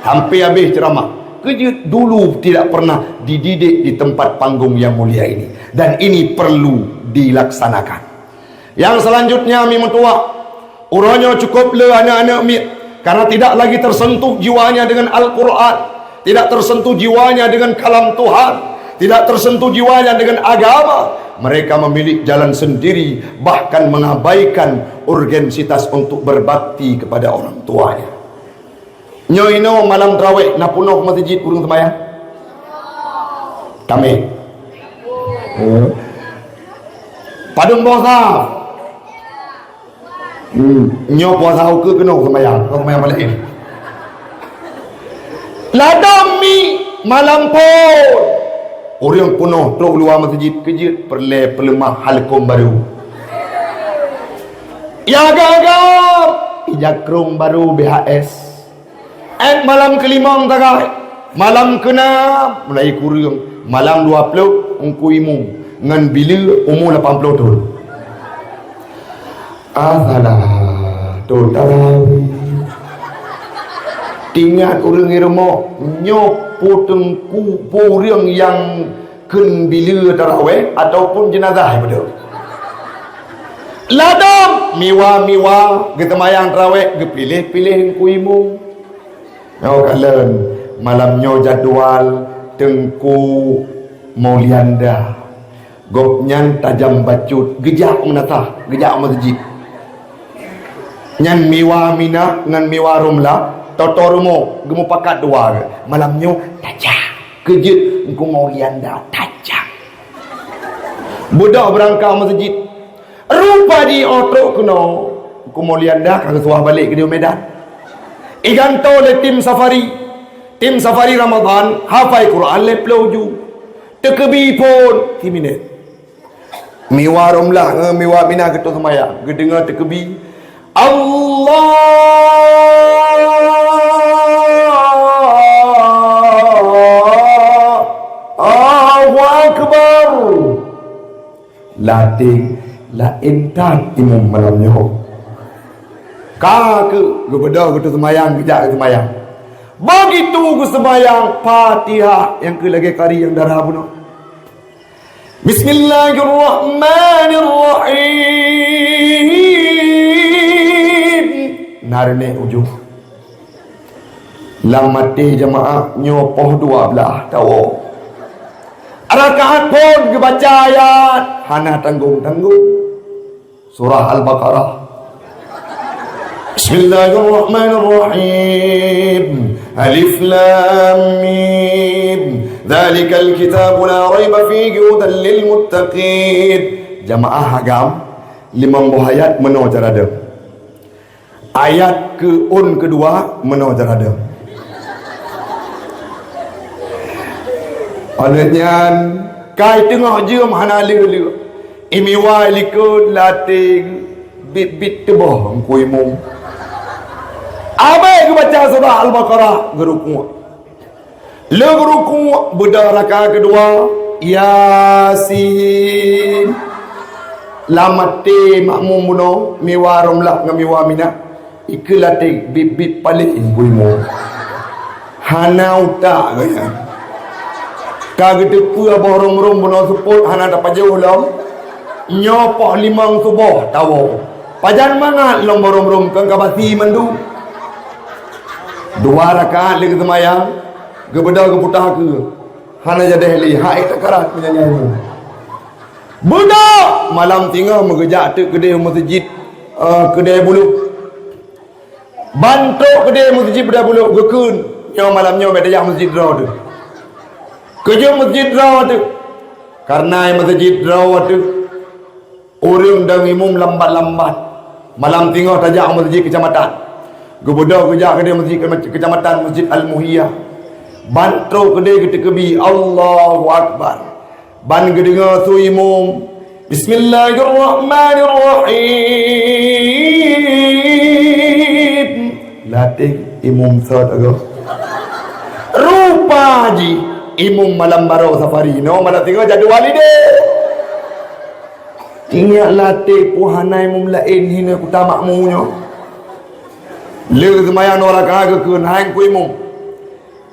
Sampai habis ceramah. Keujeuet dulu tidak pernah dididik di tempat panggung yang mulia ini. Dan ini perlu dilaksanakan. Yang selanjutnya, mi meutuwah, uroe nyoe cukup le aneuk-aneuk miet, karena tidak lagi tersentuh jiwanya dengan Al-Quran, tidak tersentuh jiwanya dengan kalam Tuhan, tidak tersentuh jiwanya dengan agama. Mereka memilih jalan sendiri, bahkan mengabaikan urgensitas untuk berbakti kepada orang tuanya. Nyoe inoe malam tarawih na peunoh meuseujid ureuëng seumayang? Tamé. Oh. Padum boh saf? Hmm. Nyoe puasa ukeue keunoe seumayang, seumayang malam. Ladom mi malam phon. Ureuëng peunoh trok luwa meuseujid keujeuet peureulée peuleumah halkom barô. Ya gagap, ija krong barô B H S. Ék malam keulimong sagai, malam keunam mulai kureueng, malam dua ploh Teungku Imum ngon bileue umu lapan ploh thon. Asalah, tu tarawih. Tingat ureuëng i rumoh, nyoe peue teungku, peue ureuëng nyang kheun bileue tarawih ataupun jeunazah, beutôi? Ladom miwa-miwa geuseumayang tarawih, geupiléh-piléh Teungku Imum. Nyoe kalon, malam nyoe jadwal Teungku Maulianda. Gobnyan tajam bacut, geujak u meunasah, geujak u meuseujid. Nyan Miwa Mina ngon Miwa Romla, toto rumoh, geumupakat dua. Malam nyoe tajak, keujeuet Teungku Maulianda tajak. Beudôh beurangkat meuseujid. Rupa jih óh trok keunoe, Teungku Maulianda ka geusuah balek keudéh u Medan. Iganto lé tim safari. Tim safari Ramadan, hafai Quran lhèe plôh ju. Teukeubi phôn, siminét. Miwa Romlah ngon Miwa Mina geutôh seumayang, geudeungoe teukeubi, "Allahu Akbar!" Lateng laén that imum malam nyoe. Ka keuh geubeudôh geutôh seumayang, geujak geuseumayang. Begitu geuseumayang, Fatihah nyang keuh lagèe kari nyang dara bunoe. Bismillahirrahmanirrahim. Na reuneh ujong. Lam até jeumaáh nyoe poh dua blaih tawoe. Rakaat phôn geubaca ayat hana tanggong-tanggong. Surah Al-Baqarah. Bismillahirrahmanirrahim. Alif Lam Mim. Dzalikal kitabu la raiba fihi hudan lil muttaqin. Jamaah agam, limong boh ayat meunoe cara deuh. Ayat keu ôn keudua meunoe cara deuh. Óh lheueh nyan, kai teungoh jeuem hana leueh-leueh. Imiwa likot lateng bit-bit teuboh Teungku Imum. Abéh geubaca surah Al-Baqarah, geurukuk. Lheueh geurukuk, beudôh rakaat keudua, Yasin. Lam até makmum bunoe, Miwa Romlah ngon Miwa Mina, ikeu lateng bit-bit paleng Teungku Imum. Hana utak geuh nyan. Ka geuteupeue boh rôm-rôm bunoe seupôt hana tapajoh lom. Nyoe poh limong suboh tawoe. Pajan mangat lom boh rôm-rôm, kon ka basi mandum. Dua rakaat lé geuseumayang, geubeudôh geuputa keue. Hana jadeh lé, hai takarat meunyan nyan. Beudôh! Malam singoh meugeujak teuk keudeh u meuseujid, eh, keudeh Buloh. Ban trok keudeh meuseujid keudeh Buloh, geukheun, "Nyoe malam nyoe bèk tajak meuseujid droe teuh." Keujeuet meuseujid droe teuh. Kareuna meuseujid droe teuh, ureueng dong imum lambat-lambat. Malam singoh tajak u meuseujid keucamatan. Geubeudôh geujak keudeh meuseujid keumac-, keucamatan, Meuseujid Al-Muhiyah. Ban trok keudeh geuteukeubi, Allahu Akbar. Ban geudeungoe su imum, "Bismillahirrahmanirrahim." Lateng imum sot agoe. Rupa jih imum malam baroe safari. Nyoe malam singoh jadwal idéh. Ingat lateng peue hana imum laén hina kuta makmu nyoe. Lheueh seumayang dua rakaat geukheun, "Hai Teungku Imum,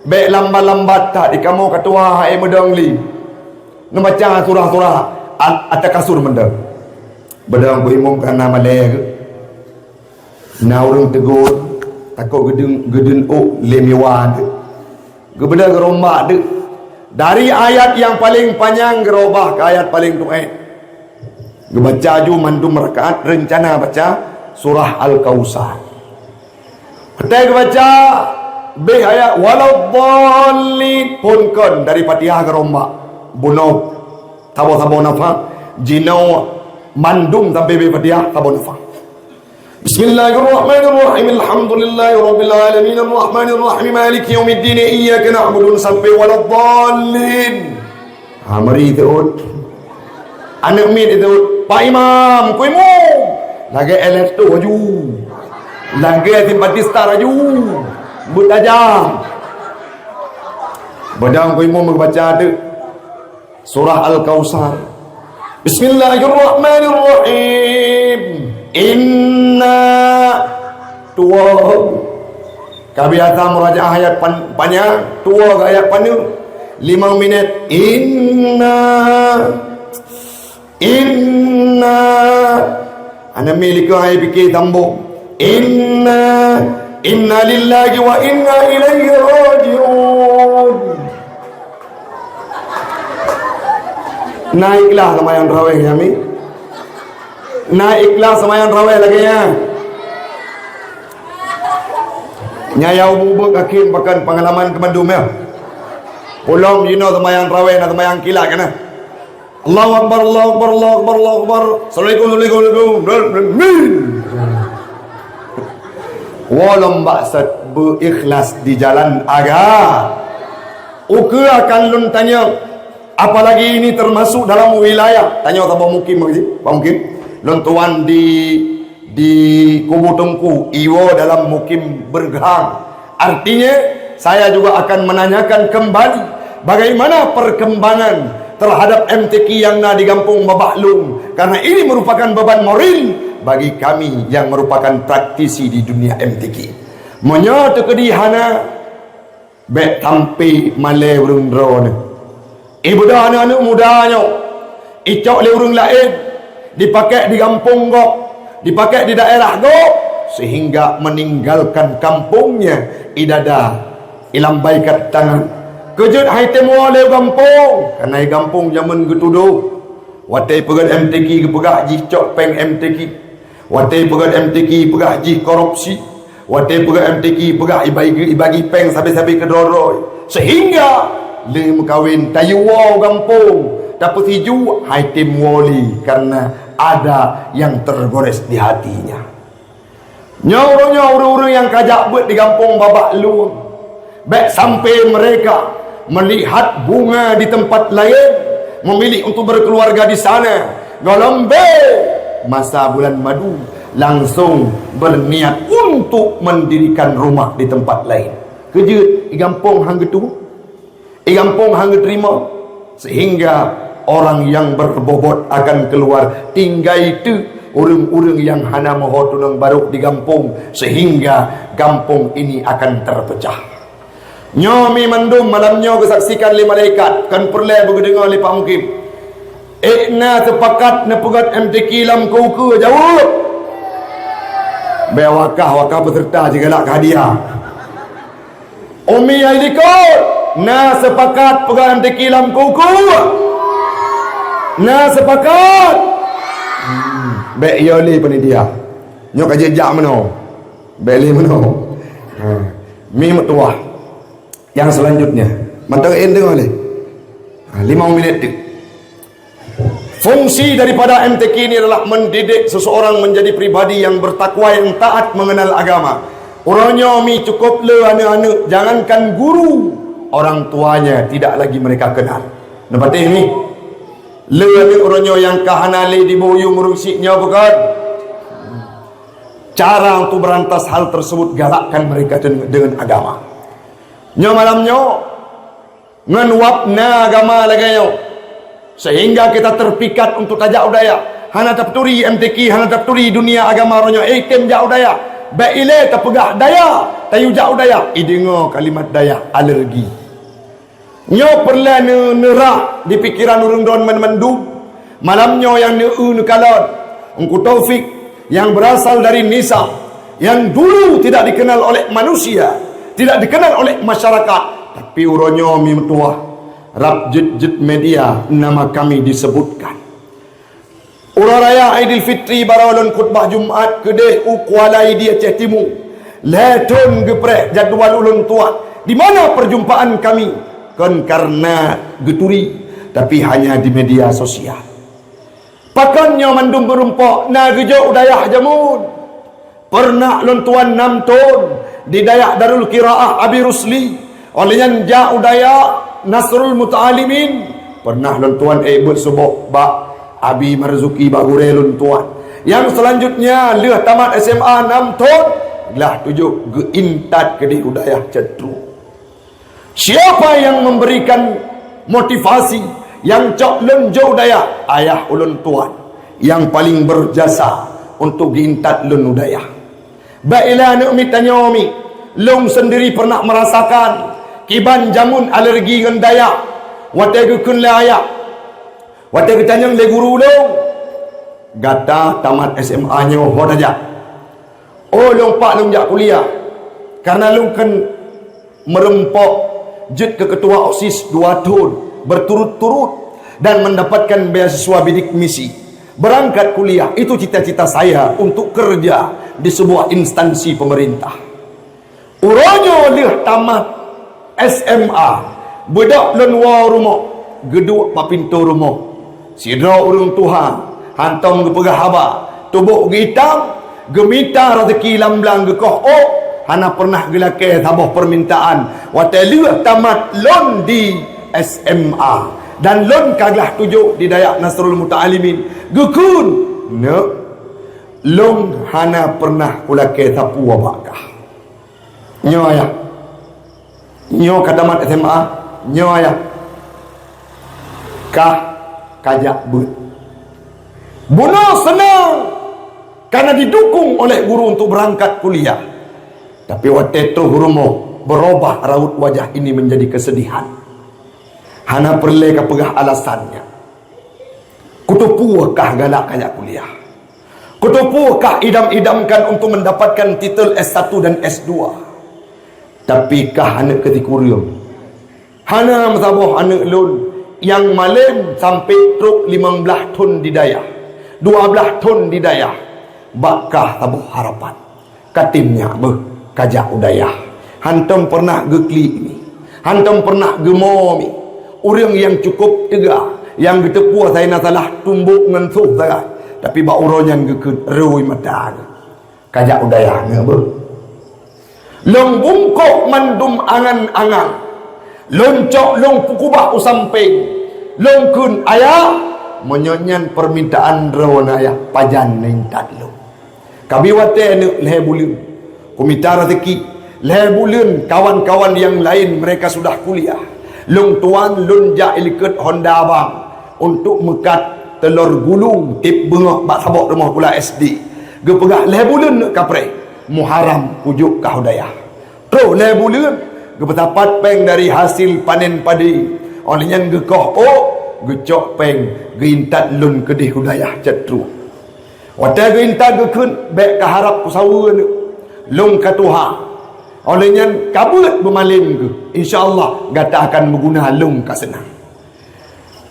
bèk lambat-lambat that, di kamoe ka tuha hai meudong lé. Neubaca surah-surah At-, At-Takasur mantong." Beudong Teungku Imum ka na malèe geuh. Na ureueng teugor, takot geudeun-, geudeun ôk lé Miwa teuh. Geubeudôh geurombak deuh. Dari ayat nyang paleng panyang geurobah keu ayat paleng tuék. Geubaca ju mandum rakaat, reuncana baca surah Al-Kautsar. Watèe geubaca abéh ayat waladdallin, phôn kon dari Fatihah geurombak. Bunoe saboh-saboh nafah, jinoe mandum sampai abéh Fatihah saboh nafah. Bismillahirrahmanirrahim. Alhamdulillahirabbil alamin. Arrahmanirrahim. Maliki yaumiddin. Iyyaka na'budu sampai waladdallin. Ha, mari teuôt. Aneuk miet teuôt, "Pak Imam, Teungku Imum." Lagèe elektro aju. Lagèe simpatis star aju. Beuet tajam. Beudong Teungku Imum geubaca teuk. Surah Al-Kautsar. Bismillahirrahmanirrahim. Inna tuwoe. Ka biasa murajaah ayat pan-, panyang, tuwoe keu ayat paneuk. Limong minét. Inna, inna. Aneuk miet likot hai pike sambong. Inna Inna lillahi wa inna ilaihi raji'un. Na ikhlas seumayang tarawih, ya, Mi? Na ikhlas seumayang tarawih lagèe nyan? Nyang ubit-ubit kakém pakon peungalaman keu mandum, ya. Ulôn jinoe seumayang tarawih, na seumayang kilat, kan, na? Allahu Akbar, Allahu Akbar, Allahu Akbar, Allahu Akbar. Assalamualaikum, assalamualaikum, assalamualaikum. Amin. Ulôn bak sat beu ikhlas di jalan agama. Ukeue akan lôn tanyong, apalagi ini termasuk dalam wilayah. Tanyoe saboh mukim lagi, Pak Mukim. Lôn tuan di, di Kubu Teungku, iwoe dalam mukim Beureugeuhang. Artinya, saya juga akan menanyakan kembali bagaimana perkembangan terhadap M T Q yang na di gampông Babah Lueng, karena ini merupakan beban moral bagi kami yang merupakan praktisi di dunia M T Q. Meunyoe teukeudi hana, bèk sampai malèe ureueng droeneuh. Ibeudôh aneuk-aneuk muda nyoe, icok lé ureueng laén, dipakék di gampông gob, dipakék di daerah gob, sehingga meninggalkan kampungnya idada ilambaikan tangan. Keujeuet han item woe lé u gampông, kareuna i gampông jameun geutudôh. Watèe peugöt M T Q geupeugah jih cok péng M T Q. Watèe peugöt M T Q peugah jih korupsi. Watèe peugöt M T Q peugah ibagi, ibagi péng sabe-sabe keudroe-droe. Sehingga lheueh meukawen tayue woe u gampông, tapeusiju han item woe lé karena ada yang tergores di hatinya. Nyoe uroe nyoe ureueng-ureueng nyang ka jak beuet di gampông Babah Lueng, bèk sampai mereka melihat bunga di tempat lain, memilih untuk berkeluarga di sana. Gohlom bèk, masa bulan madu langsung berniat untuk mendirikan rumah di tempat lain. Keujeuet, i gampông han geutuwoe. I gampông han geuteurimong, sehingga orang yang berbobot akan keluar, tinggai teuk ureueng-ureueng nyang hana meuho tunong barôh di gampông, sehingga gampông ini akan terpecah. Nyoe mi mandum malam nyoe geusaksikan lé malaikat, kon peureulèe beugeudeungoe lé Pak Mukim. Ék na seupakat neupeugöt M T Q lam keu-keu, jaweueb. Bèk wakah-wakah peuseureuta jigalak keu hadiah. Umi ai likot, na seupakat peugah M T Q lam keu-keu? Na seupakat? Hmm, bèk yo lé panitia. Nyoe ka jijak meunoe. Bèk lé meunoe. Ha. Mi meutuwah. Nyang selanjutnya. Mantong en deungoe lé. Ha, limong minit teuk. Fungsi daripada M T Q ini adalah mendidik seseorang menjadi pribadi yang bertakwa, yang taat, mengenal agama. Uroe nyoe mi cukup le aneuk-aneuk, jangankan guru, orang tuanya tidak lagi mereka kenal. Neupatéh mi? Le aneuk uroe nyoe nyang ka hana lé diboyue meurusiek nyoe bukan? Cara untuk berantas hal tersebut, galakkan mereka dengan, dengan agama. Nyoe malam nyoe, ngon wab na agama lagèe nyoe, sehingga kita terpikat untuk tajak u dayah. Hana tapeuturi M T Q, hana tapeuturi dunia agama uroe nyoe, eh, tem jak u dayah. Bèk ilèe tapeugah dayah, tayue jak u dayah, ideungoe kalimat dayah, alergi. Nyoe peureulèe neu-, neurah di pikeran ureueng droen ban mandum. Malam nyoe nyang neu-eu neukalon, Teungku Taufik, yang berasal dari Nisa, yang dulu tidak dikenal oleh manusia, tidak dikenal oleh masyarakat, tapi uroe nyoe mi meutuwah, rab jeuet-jeuet media nama kami disebutkan. Uroe raya Aidilfitri barô lôn khutbah Jumat keudeh u Kuala Idi Aceh Timu. Lhèe thon geupreh jadwal ulôn tuan. Di mana perjumpaan kami? Kon kareuna geuturi, tapi hanya di media sosial. Pakon nyoe mandum meurumpok na geujok u dayah jameun? Peureunah lôn tuan nam thon di dayah Darul Qiraah Abi Rusli, óh lheueh nyan jak u dayah Nasrul Muta'alimin. Peureunah lôn tuan ék beuet suboh bak Abi Marzuki bak gurèe lôn tuan. Nyang seulanjutnya lheueh tamat S M A nam thon, glah tujoh geuintat keudeh u dayah Cetru. Siapa yang memberikan motivasi, nyang cok lôn jok u dayah? Ayah ulôn tuan, nyang paling berjasa untuk geuintat lôn u dayah. Bèk ilèe aneuk miet tanyoe mi, lôn seundiri peureunah meurasakan kiban jameun alergi ngon dayah. Watèe geukheun lé ayah, watèe geutanyong lé guru lôn, "Gata tamat S M A nyoe ho tajak?" "Oh, lôn pat lôn jak kuliah." Karena lôn kan meureumpok jeuet keu ketua OSIS dua thon berturut-turut dan mendapatkan beasiswa bidik misi. Berangkat kuliah, itu cita-cita saya untuk kerja di sebuah instansi pemerintah. Uroe nyoe lheueh tamat S M A, beudôh lôn woe rumoh, geuduek bak pintoe rumoh. Sidroe ureuëng tuha hántom geupeugah haba, tuboh geuitam, geumita raseuki lam blang geukoh ôk, hana pernah geulakée saboh permintaan. Watée lheueh tamat lôn di S M A dan lôn ka glah tujoh di Dayah Nasrul Muta'alimin, geukheun, "Neuk, lôn hana pernah kulakée sapeue bak kah." Nyoe ayah. Nyoe ka tamat S M A. Nyoe ayah. Kah kajak beuet. Bunoe seunang karena didukung oleh guru untuk berangkat kuliah. Tapi watée troh rumoh, berubah raut wajah ini menjadi kesedihan. Hana peureulée kapeugah alasannya. Kuteupeue kah galak kajak kuliah. Kuteupeue kah idam-idamkan untuk mendapatkan titel S satu dan S dua. Tapi kah aneuëk keusikureueng. Hana meusaboh aneuëk lôn nyang malém sampai trok limong blaih thon di dayah, dua blaih thon di dayah. Bak kah saboh harapan. Katem nyak beuh kajak u dayah. Hántom pernah geuklik mi. Hántom pernah geumo mi. Ureuëng nyang cukup teuga, nyang geuteupeue saina salah tumbok ngon soh sagai. Tapi bak uroe nyan geukheun rui mata geuh. Kajak u dayah nyoe beuh. Lôn bungkôh mandum angan-angan. Lôn cok lôn peukubah u sampéng. Lôn kheun, "Ayah, meunyoe nyan peumintaan droeneuh ayah, pajan neuintat lôn." Kabi watée aneuëk lhée buleuen. Kumita raseuki, lhée buleuen kawan-kawan nyang laén mereka sudah kuliah. Lôn tuan lôn jak ilikot honda abang untuk meukat teulor gulung tieb beungoh bak saboh rumoh gula S D. Geupeugah lhée buleuen neuk kapreh, Muharram kujok kah u dayah. Troh lhée buleuen, geupeusapat péng dari hasil panen padi. Óh lheueh nyan geukoh ôk, geucok péng, geuintat lôn keudeh u dayah cot troh. Watée geuintat geukheun, "Bék kaharab kusaweue neuk, lôn ka tuha. Óh lheueh nyan ka beuet beumalém geuh. Insya Allah gata akan meuguna lôn ka seunang."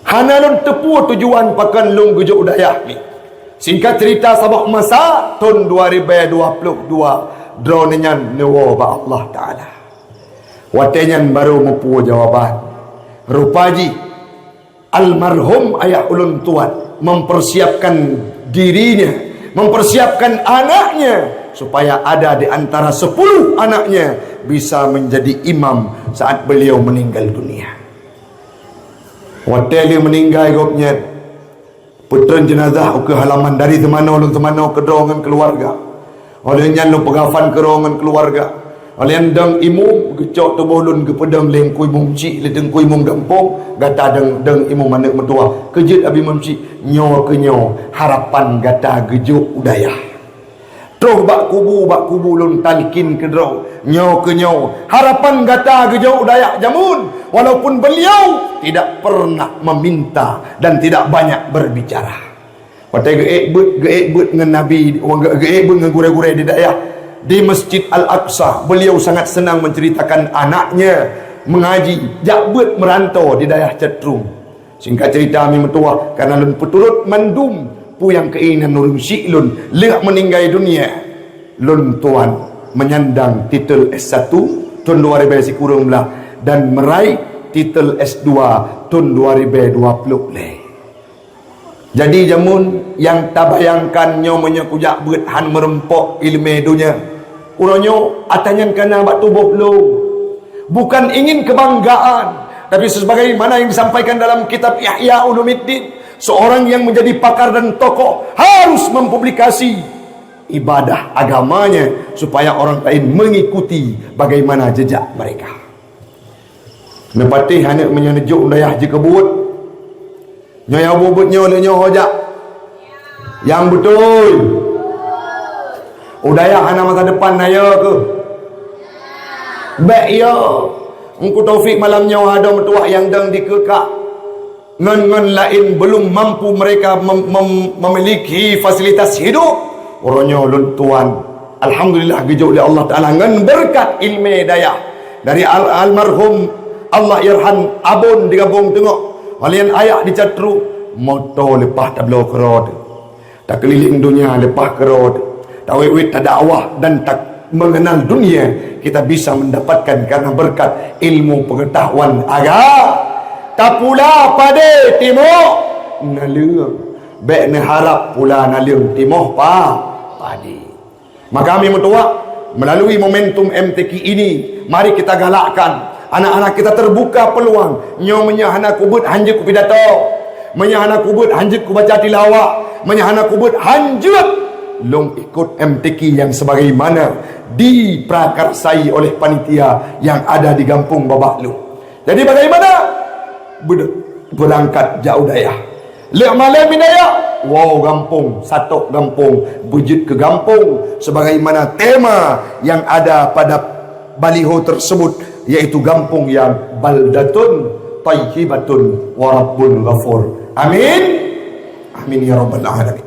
Hana lôn teupeue tujuan pakon lôn geujok u dayah nyoe. Singkat cerita, saboh masa thon dua ribée dua ploh dua, droeneuh nyan neuwoe bak Allah Taala. Watée nyan barô meupeue jawaban. Rupa jih, almarhum ayah ulôn tuan mempersiapkan dirinya, mempersiapkan anaknya supaya ada di antara sepuluh anaknya bisa menjadi imam saat beliau meninggal dunia. Watée lheueh meuninggai gobnyan, peutreun jeunazah ukeue halaman dari seumanoe lôn seumanoe keudroe ngon keuluwarga. Óh lheueh nyan lôn peugafan keudroe ngon keuluwarga. Óh lheueh nyan dong imum geucok tuboh lôn geupeudong lé Teungku Imum Chik, lé Teungku Imum Gampông, gata dong, dong imum aneuëk meutuwah. Keujeuet Abi Imum Chik, nyoe keuh nyoe harapan gata geujok u dayah. Troh bak kubu, bak kubu lôn talkin keudroe, nyoe keuh nyoe harapan gata geujok u dayah jameun, walaupun beliau tidak pernah meminta dan tidak banyak berbicara. Watée geuék beuet, geuék beuet ngon Nabi, geuék beuet ngon gurée-gurée di dayah, di Masjid Al-Aqsa, beliau sangat senang menceritakan anaknya mengaji, jak beuet meurantô di dayah cot troh. Singkat cerita, mi meutuwah, karena lôn peuturot mandum peue nyang keuinginan ureuëng chik lôn lheueh meuninggai dunia, lôn tuan menyandang titel S satu thon dua ribée sikureueng blaih dan meraih titel S dua thon dua ribée dua ploh lhée. Jadi, jameun nyang tabayangkan nyoe meunyoe kujak beuet hán meurumpok iéleumé donya, uroe nyoe atra nyan ka na bak tuboh lôn. Bukan ingin kebanggaan, tapi sebagaimana yang disampaikan dalam kitab Ihya Ulumuddin, seorang yang menjadi pakar dan tokoh harus mempublikasi ibadah agamanya supaya orang lain mengikuti bagaimana jejak mereka. Neupatéh aneuëk meunyoe neujok u dayah jikeubuet. Nyoe nyang buet-buet nyoe lé nyoe ho jak. Nyang beutôi. U dayah hana masa depan na yo keuh. Bék yo. Teungku Taufik malam nyoe adoe meutuwah nyang dong dikeue kak. Ngon-ngon laén belum mampu mereka mem-, mem-, memiliki fasilitas hidup. Uroe nyoe lôn tuan Alhamdulillah, geujok lé Allah Taala ngon beureukat ileumèe dayah dari al-, almarhum Allahyarham Abon di Gampông Teungoh. Walian ayak di Catru, moto leupah tabloe keudroe. Takeulileng dunia leupah keudroe. Tawét-wét tadakwah dan tak mengenal dunia, kita bisa mendapatkan karena berkat ilmu pengetahuan agama. Tapula padé timoh naleueng. Bèk neuharab pula naleueng timoh pa-, padé. Maka, amis meutuwah, melalui momentum M T Q ini, mari kita galakkan anak-anak kita terbuka peluang. Nyoe meunyoe hana kubeuet, hanjeuet kupidato. Meunyoe hana kubeuet, hanjeuet kubaca tilawah. Meunyoe hana kubeuet, hanjeuet lôn ikut M T Q yang sebagaimana diprakarsai oleh panitia yang ada di gampông babah lôn. Jadi, bagaimana? Beu-, beurangkat jak u dayah. Lheueh malèe u dayah, woe gampông, satok gampông, beujeuet keu gampông, sebagaimana tema yang ada pada baliho tersebut, yaitu gampông yang baldatun thayyibatun wa rabbun ghafur. Amin. Amin ya rabbal alamin.